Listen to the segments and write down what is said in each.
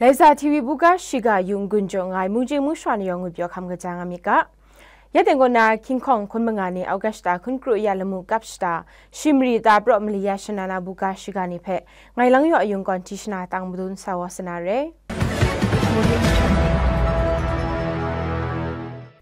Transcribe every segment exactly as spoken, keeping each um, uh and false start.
Laiza T V buga shiga yung gun jaw nga ai mungchying mungshwa ni yawng ngut pyaw hkam kaja nga myit ga. Ya teng kaw na hkying hkawng hkun manga ni August hta hkun kru ya lamu kap shata, shi mari ta praw mali ya shana na buga shiga ni hpe ngai lang yaw ayung kawn hti shana tang madun sa wa sana re.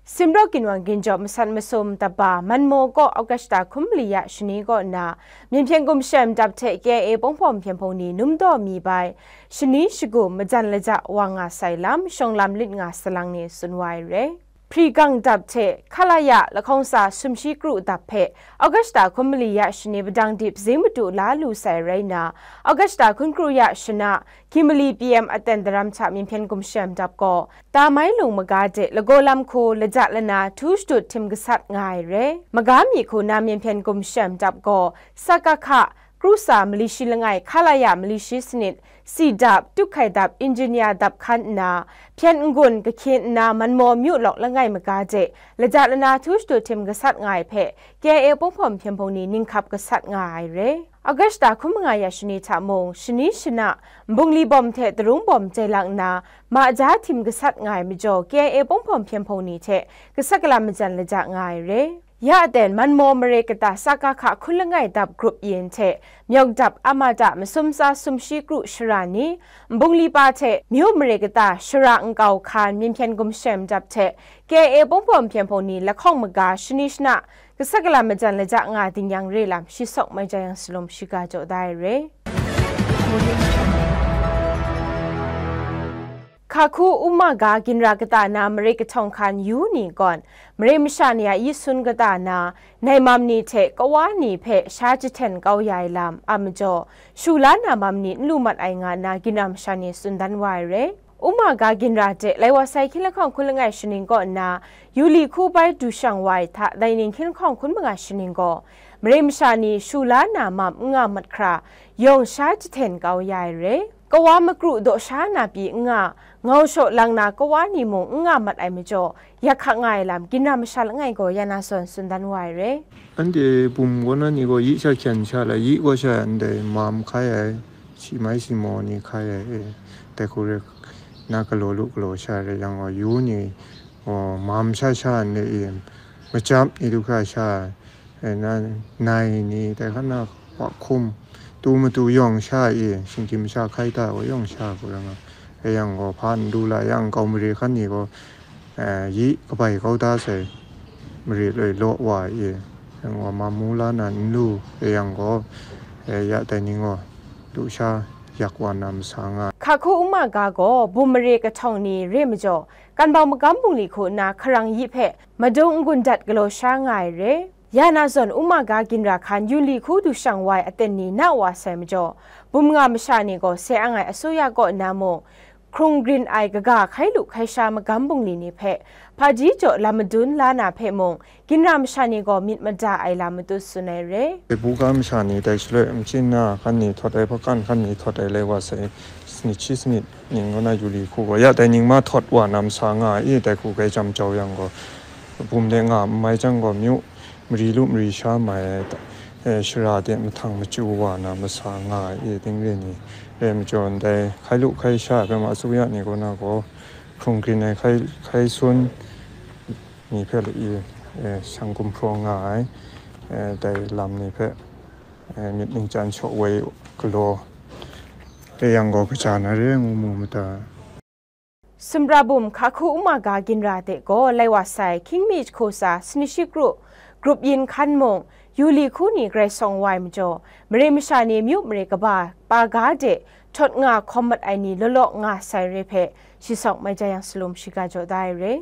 Simraw ginwang ginjawp masat masum taba Manmaw kaw August hta hkun mali ya shani kaw nna, Myen hpyen gumshem dap hte K I A pawng hpawm hpyen hpawng ni num daw mi bai, shani shagum majan laja wa nga sai lam, shawng lam lit nga salang ni tsun wa ai re. Hpri gang dap hte Khalaya lahkawng tsa sumshi kru dap hpe August hta hkun mali ya shani padang dip zing matu la lu sai rai nna, August hta hkun kru ya shana, Kimali P M aten daram hta Myen hpyen gumshem dap gaw, Tamai Lung maga de lagaw lam hku laja lana htu shadut htim gasat nga ai re. Maga mi hku na Myen hpyen gumshem dap gaw, Sakakha, Krusa mali shi langai, Khalaya mali shi sanit, si dap, tuk hkai dap, engineer dap hkan nna, hpyen n-gun kahkyin nna Manmaw myu lawk langai maga de, laja lana htu shadut htim gasat nga ai hpe, K I A pawng hpawm hpyen hpawng ni ninghkap gasat nga ai re. August hta hkun manga ya shani hta mung, shani shana, nbungli bawm hte darung bawm jai lang nna, ma ja htim gasat nga ai majaw, K I A pawng hpawm hpyen hpawng ni hte gasat gala majan laja nga ai re. Ya aten Manmaw mare kata Sakakha hkun langai dap grup yin hte, myawk dap Amata masum tsa sumshi kru shara ni, nbungli pa hte myu mare kata shara nkau hkan Myen hpyen gumshem dap hte, K I A pawng hpawm hpyen hpawng ni lahkawng maga shani shana, gasat gala majan laja nga ding yang re lam shi sawk mai ja yang salum shiga jaw da ai re. Hkaku Uma ga ginra kata na mare kahtawng hkan yu ni gawn, mare masha ni a yi sun kata na, nai mam ni hte kawa ni hpe sha jahten kau ya ai lam a majaw, shu la na mam ni n lu mat ai nga nna ginra masha ni tsun dan wa ai re. Uma ga ginra de lai wa sai hkying lahkawng hkun langai shaning kaw nna, yu li hku bai du shang wa ai hta, dai ning hkying lahkawng hkun manga shaning gaw, mare masha ni shu la na mam n nga mat hkra, yawng sha jahten kau ya ai re. Kawa makru daw sha na pyi n nga, ngau shaw lang na kawa ni mung n nga mat ai majaw, yak hka nga ai lam ginra masha langai gaw ya na zawn tsun dan wa ai re. Anhte bum kaw na ni gaw yi sha hkyen sha la, yi kaw sha ndai mam hkai ai, si mai si maw ni hkai ai, e, dai hku re na galaw lu galaw sha re yang gaw, yu ni gaw mam sha sha ndai e, machyap ni du hkra sha ai, e, na nai ni, dai hkan na wa hkum, tu matu yawng sha e, shinggyim masha hkai ta gaw yawng sha gaw yang, e yang gaw hpa n du la yang, kau mare hkan ni gaw, e, yi kabai kau da sai, mare loi law wa e, yang gaw mamu la na n lu, e yang gaw, e, ya dai ni gaw, lusha yak wa na masa nga. Hkaku Uma ga gaw bum mare kahtawng ni re majaw, Kanbau magam bungli hku nna hkarang yi hpe madung n-gun dat galaw sha nga ai re. Ya na zawn Uma ga ginra hkan yu li hku du shang wa ai aten ni na wa sai majaw, bum nga masha ni gaw seng ai asuya kaw nna mung, hkrung grin ai kaga hkai lu hkai sha magam bungli ni hpe hpaji jaw lam madun la na hpe mung, ginra masha ni gaw myit mada ai lam matut tsun ai re. Buga masha ni dai shaloi, machyin na hkan ni htawt ai, hpakan hkan ni htawt ai lai wa sai, sanit shi sanit ning kaw na yu li hku gaw, ya dai ning ma htawt wa na masa nga ai, dai hku grai jam jau yang gaw, bum de nga n mai jang gaw, myu mari lu mari sha mai ai, e, shara de mahtang machyu wa na masa nga ai, e, ting re ni rai majaw, ndai hkai lu hkai sha ai hpe ma, asuya ni kaw na gaw, hkrung grin ai hkai, hkai sun ni hpe, e, e, shang gumhpraw nga ai, e, dai lam ni hpe, e, myit ningchyang shaw woi galaw re yang gaw, kaja na re ngu mu mada. Sumra bum Hkaku Uma ga ginra de gaw lai wa sai, hkying mi jahku tsa sanit shi kru, grup yin hkan mung, yu li hku ni grai sawng wa ai majaw, mare masha ni myu mare kaba pa ga de htawt nga hkawm mat ai ni law law nga sai re hpe, shi sawng mai ja yang salum shiga jaw da ai re.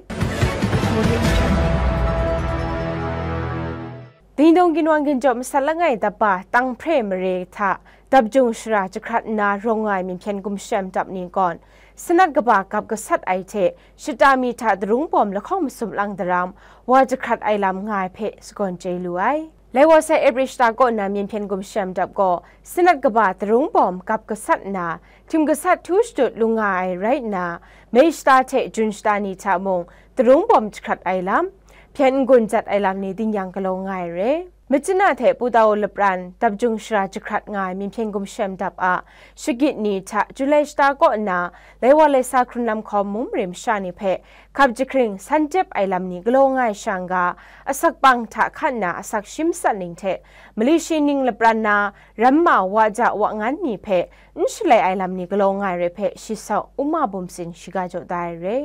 Dingdung ginwang ginjawp masat langai dap ba Tanghpre mare hta dapjung shara jahkrat nna rawng nga ai myen hpyen gumshem dap ni gawn, sanat kaba gap gasat ai hte shata mi hta darung bawm lahkawng masum lang daram wa jahkrat ai lam nga ai hpe sagawn chye lu ai. Lai wa sai April shata kaw na myen hpyen gumshem dap gaw, sanat kaba darung bawm gap gasat nna, htim gasat htu shadut lu nga ai rai nna, Mei shata hte Jun shata ni hta mung, darung bawm jahkrat ai lam, hpyen n-gun jat ai lam ni ding yang galaw nga ai re. Myitkyina hte Putao lapran dapjung shara jahkrat nga ai Myinhpyen Gumshem dap a shagit ni hta Julai shata kaw nna lai wa lai sa hkrunlam hkawm mung mare masha ni hpe hkap jahkring san dep ai lam ni galaw nga ai sha n-ga, asak pang hta hkan na asak shi matsat ning hte mali shi ning lapran na ramma wa ja wa ngan ni hpe n shalai ai lam ni galaw nga ai re hpe shi sau Uma Bum Sin shiga jaw da ai re.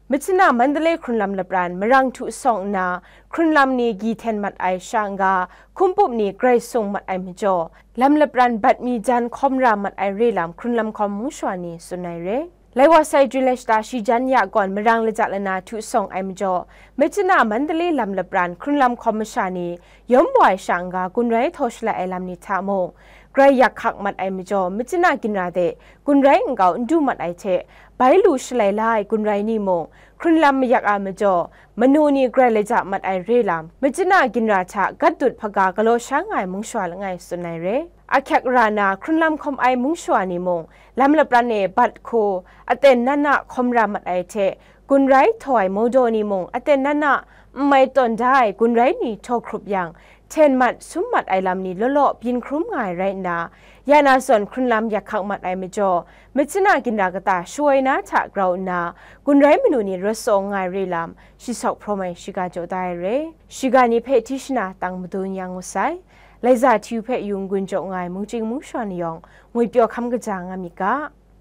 Myitkyina Mandalay hkrunlam lapran marang htu sawng nna, hkrunlam ni gyi hten mat ai sha n-ga, hkumpup ni grai sung mat ai majaw, lam lapran bat mi jan hkawm ra mat ai re lam hkrunlam hkawm mung shawa ni tsun ai re. Lai wa sai Julai shata shi jan ya gawn marang laja lana htu sawng ai majaw, Myitkyina Mandalay lam lapran hkrunlam hkawm masha ni yawm wa ai sha n-ga gun rai htaw shalai ai lam ni hta mung, grai yak hkak mat ai majaw, Myitkyina ginra de gun rai nkau n du mat ai hte, bai lu shalai la ai gun rai ni mung, hkrunlam mayak a majaw, manu ni grai laja mat ai re lam, Myitkyina ginra hta gat dut hpaga galaw sha nga ai mung shawa langai tsun ai re. Ahkyak ra na hkrunlam hkawm ai mung shawa ni mung, lam lapran e bat hku, aten nan a hkawm ra mat ai hte, gun rai htaw ai maudaw ni mung, aten nan a n mai tawn da ai gun rai ni htaw hkrup yang, hten mat, sum mat ai lam ni law law byin hkrum nga ai rai nna, ya na zawn hkrunlam yak hkak mat ai majaw, Myitkyina ginra kata shawoi na hta grau nna, gun rai manu ni rawt tsaw nga ai re lam, shi sau hprawm ai shiga jaw da ai re. Shiga ni hpe Tishna tang madun yang ngu sai. Laiza Hti-yu hpe yu n-gun jaw nga ai mungchying mung shawa ni yawng, ngwipyaw hkam kaja nga myit ga.